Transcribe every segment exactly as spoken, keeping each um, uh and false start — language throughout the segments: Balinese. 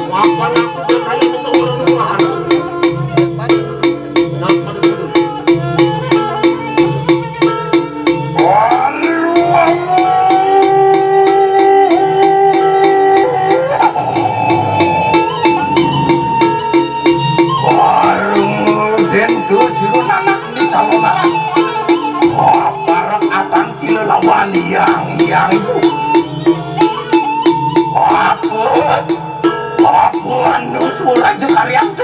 Mapan aku, Dék Rayi, metu marang lurahan. Nang pada dulu. Warung Dentu Sirun anak di calon anak. Wah, parek atang kila lawan yang, yang ibu. Apa? Apa anu suara jekaryang tu?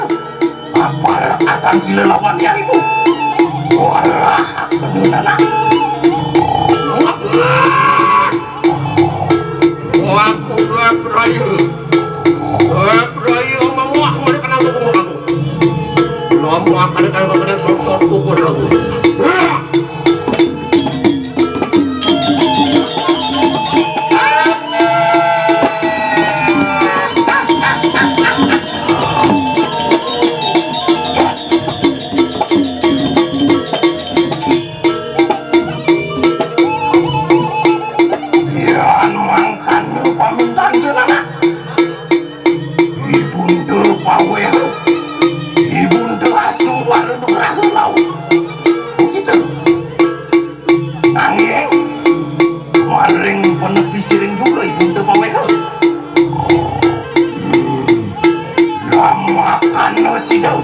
Apa akan gila lawan yang ibu? Walah, aku nunana. Aku dua perayu. Dua perayu mawah mereka nanggung aku. Belum akan ada kena sosok kubur aku. Yan mangkana pamintan jelana. Ibun te paweh. Ibun te asung wala nugraha lau. Begitu. Nanging maring penepi siring juga ibun te paweh. Lamakana sida.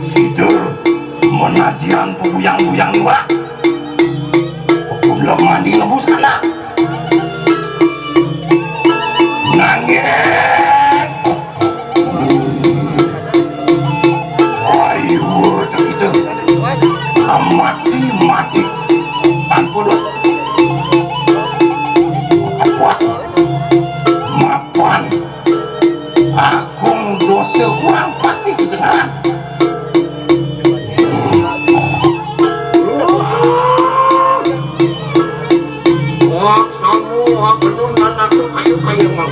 Sida manadian paguyang-guyang niwak. Aku belum mandi ngebus anak. Nanging. Ayo, tak kita. Mati, mati. Tanpa dosa. Apa? Mapan. Agung dosa kurang pati kedengaran. Wah, kamu, wah, penuh dan aku kayu-kayu mau.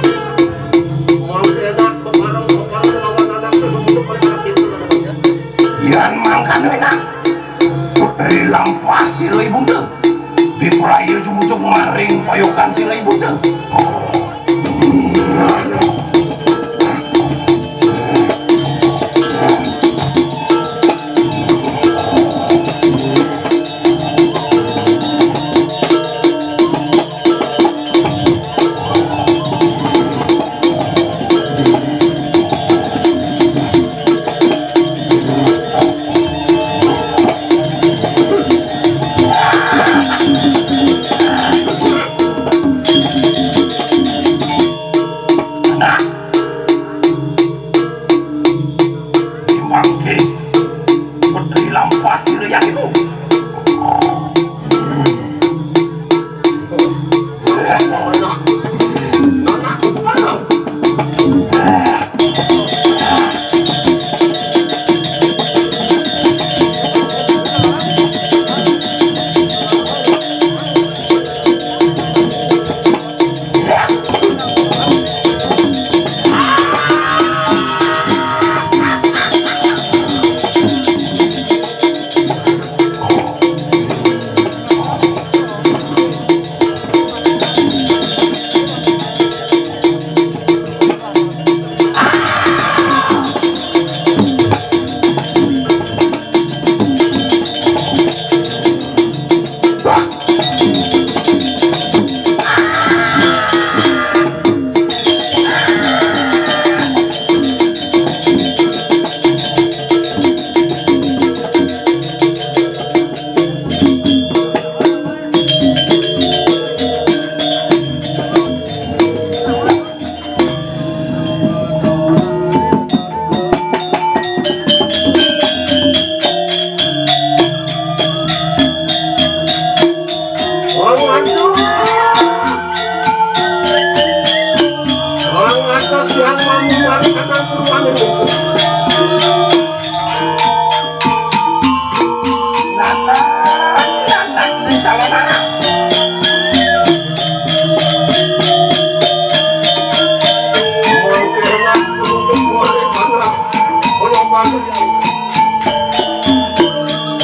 Mau enak bebareng-bebareng lawan anak itu untuk berkasih. Yan mangkana enak. Rilampah sira ibunda. Dipraya jumujug maring payokan sira ibunda. Nah, di mangke Petri Lampasi Reyang itu. Orang ngantuk. Orang ngantuk yang mampu hari akan turun. Datang, datang di calon anak.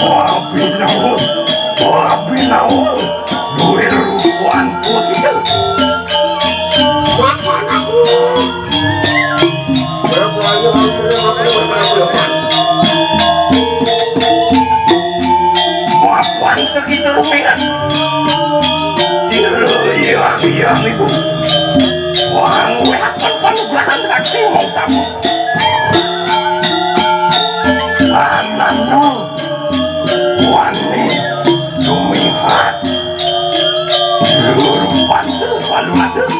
Ora binawur, ora binawur. Duwe rukuan kuwi. Mapan aku. Wah, wéhaken panugrahan saking wong tamu. Anano wani dumihat. Seluruh pantu palu atur.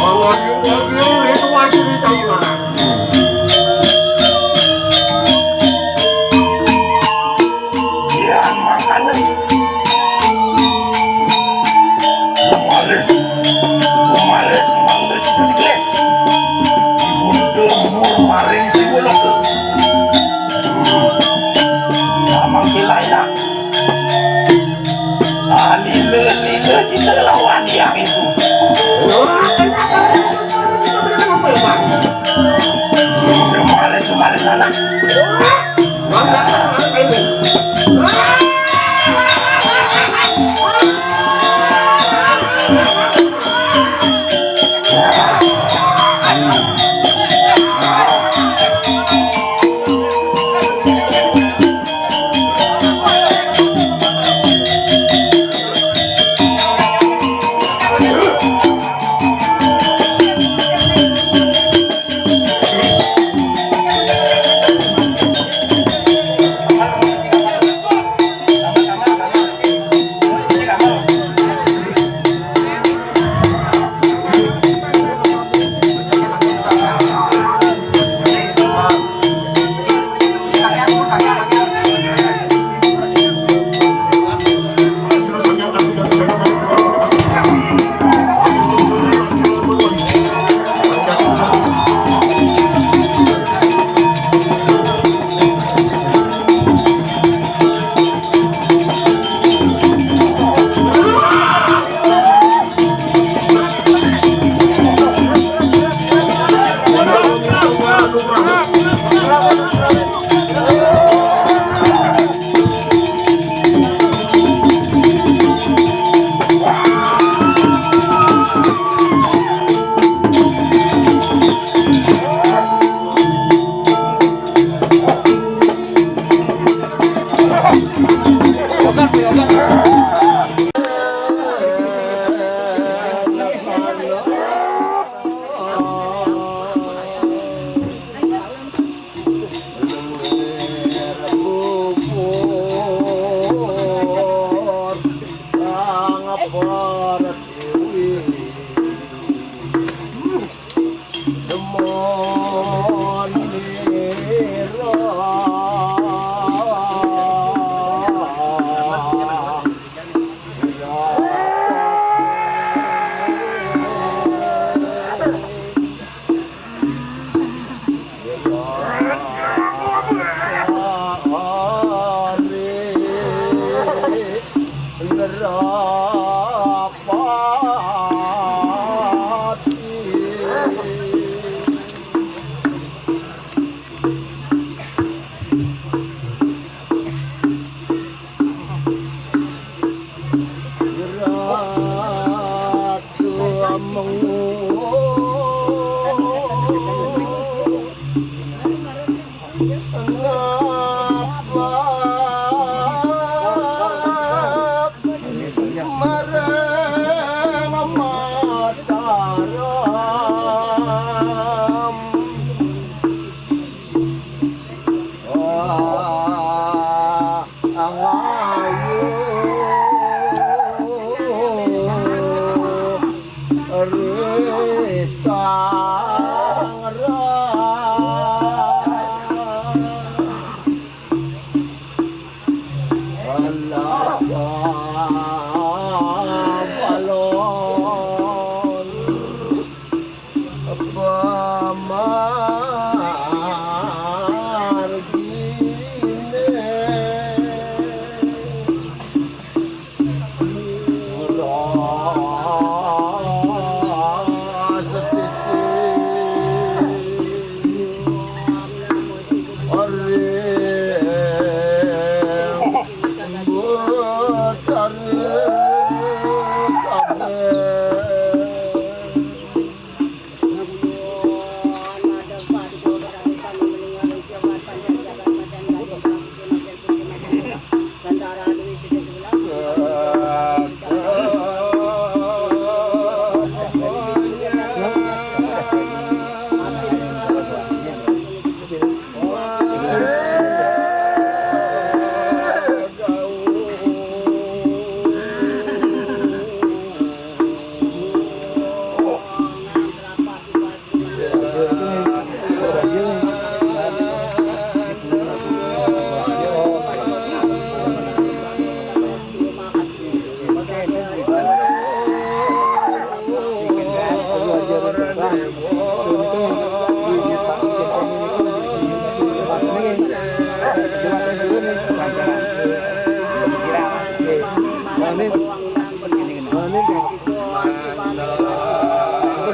Wong ayu-ayu itu wajib dicampur. Iya, makanya. Malis, malis, malis, malis. Ibunda mur maring sing uluk. Amang kilai nak. Ah, lila, lila, cinta lawan yang itu. Malis, malis, anak.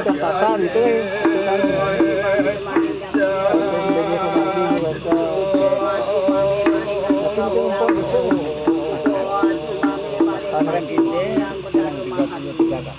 Catatan itu, eh, catatan. Untuk bagi pemangku juga. Tapi itu empuk itu. Tanah kita yang tiga puluh tiga kakak.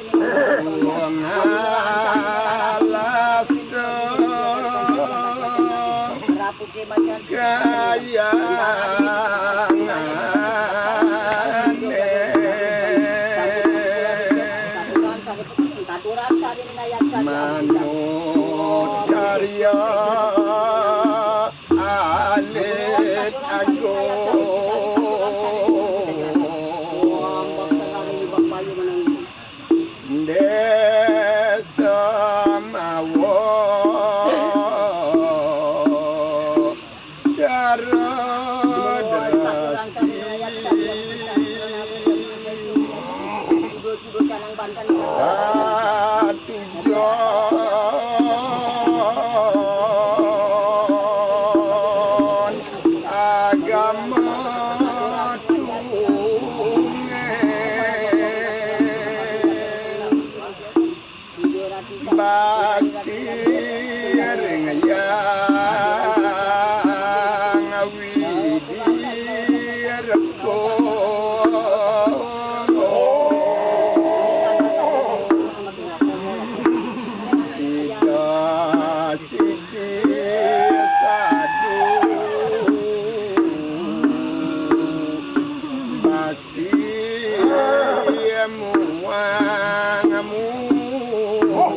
Wong alas do kayangane manut karya alit agung. Desa mawa cara drasi. Patujon agama tunggal. Bakti ring Hyang Widi Rega. Sida sidi sadu bakti muang mukti.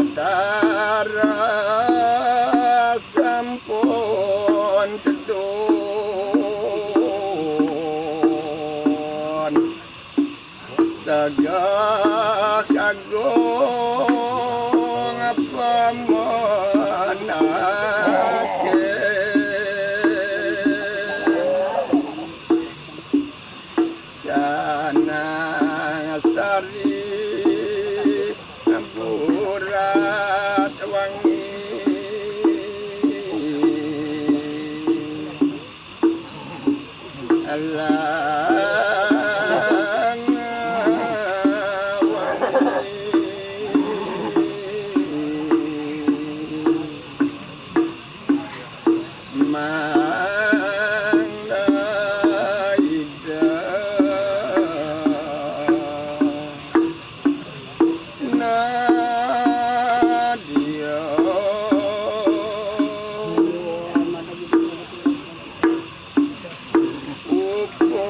Batara sampun tedun tegeh kagung pamanake. Canang sari burat wangi. Alang wangi. Mangda Ida Nadia Upo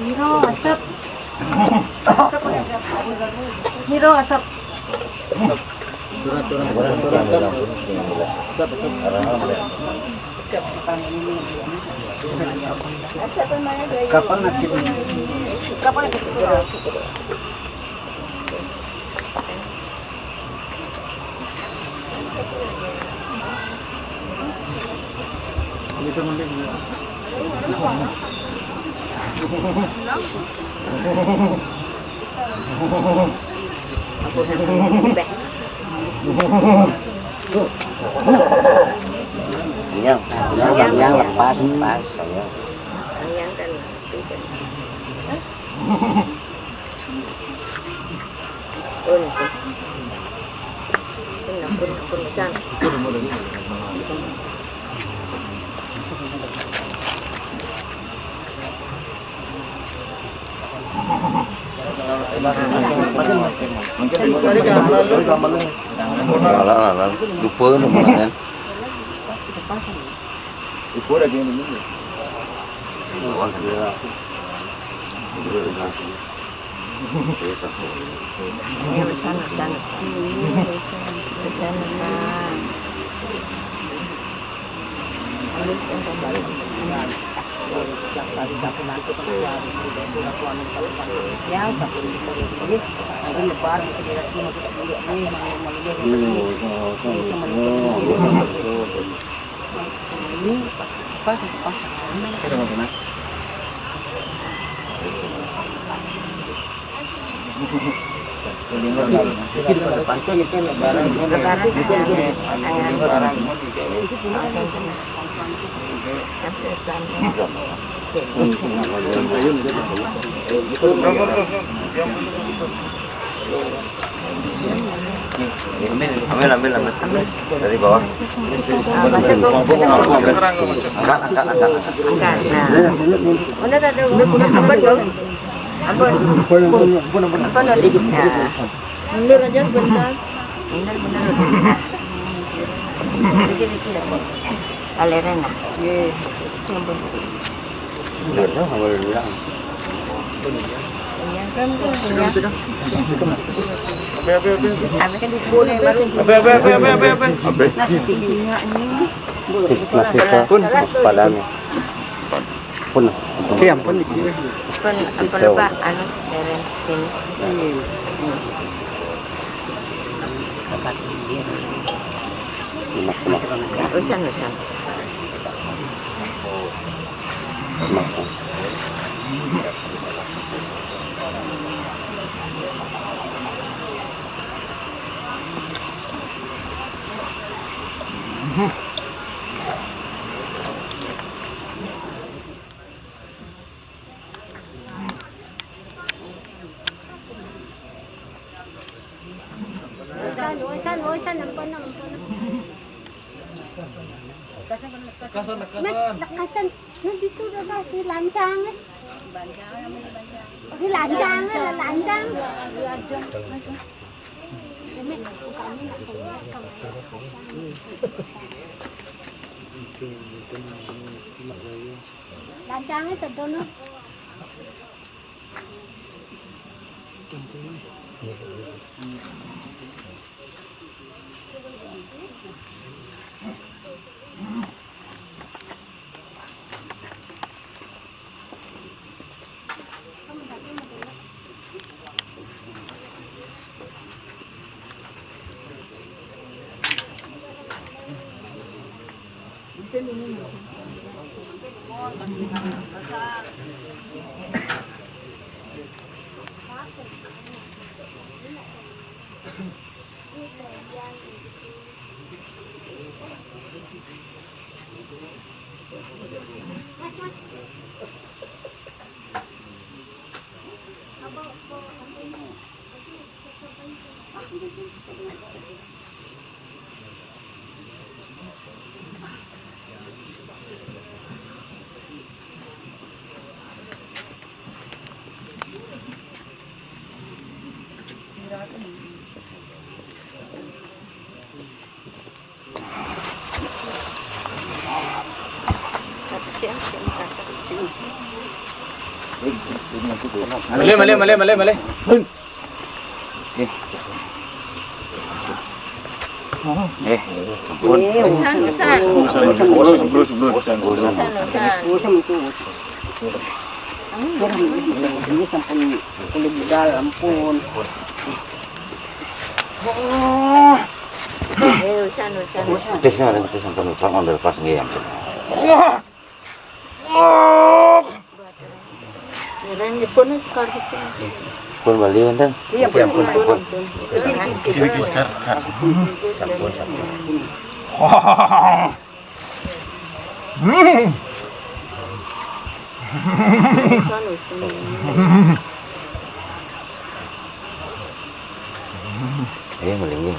Miro, asap. Asap. Miro, asap. Kapan nanti? Kapan nanti? Yang, yang, yang lepas, lepas, yang. Yang kan, itu kan. Ampun, ampun. Ampun, ampun, ampun, pisan. Alah, alah, alah. Lupa nama kan. Lupa lagi yang ini. Ayo, sana, sana, sana. Sana, sana. Ambil yang kembali. Ya, satu. Jadi, nanti lebar, nanti dia nanti masuk dulu. Ini malu-malunya. Ini sama. Ini pas, pas. Ambil, ambil, ambil. Dari bawah. Angkat, angkat, angkat, angkat. Angkat, nah. Bener ada, ampun, ampun. Ampun, ampun, ampun. Ampun, ampun. Nah. Mundur aja sebentar. Mundur, mundur. Dikit, dikit, ampun. Aliran, nah. Iya. Ampun. Mundur, ya, nggak boleh bilang. Iya, kan, kan, sudah, ya. Sudah. Ape, ape, ape, ape. Ape, ape, ape, ape, ape, ape. Ape. Nasi tinggi. Nasi ke padanya. Pun. Oke, ampun, dikit. Pun, ampun, lupa, anu, beres ini. Enak, enak. Usan, usan. Enak, enak. Lakasan, lakasan. Nandito na daw si Lanchang. Si Lanchang, si Lanchang. Lanchang itu dono. Mali, mali, mali, mali, mali. Eh, ampun. Usan, usan. Usan, usan. Usan, usan. Usan, usan. Usan itu. Ini sampun kulit budal, ampun. Eh, usan, usan. Tesnya ada, tes ampun, usan, ambil pas nggih, ampun. Orang Jepun sekarang itu. Pun Bali wonten. Iya, pun, pun, pun. Sampun, sampun. Eh, melingin.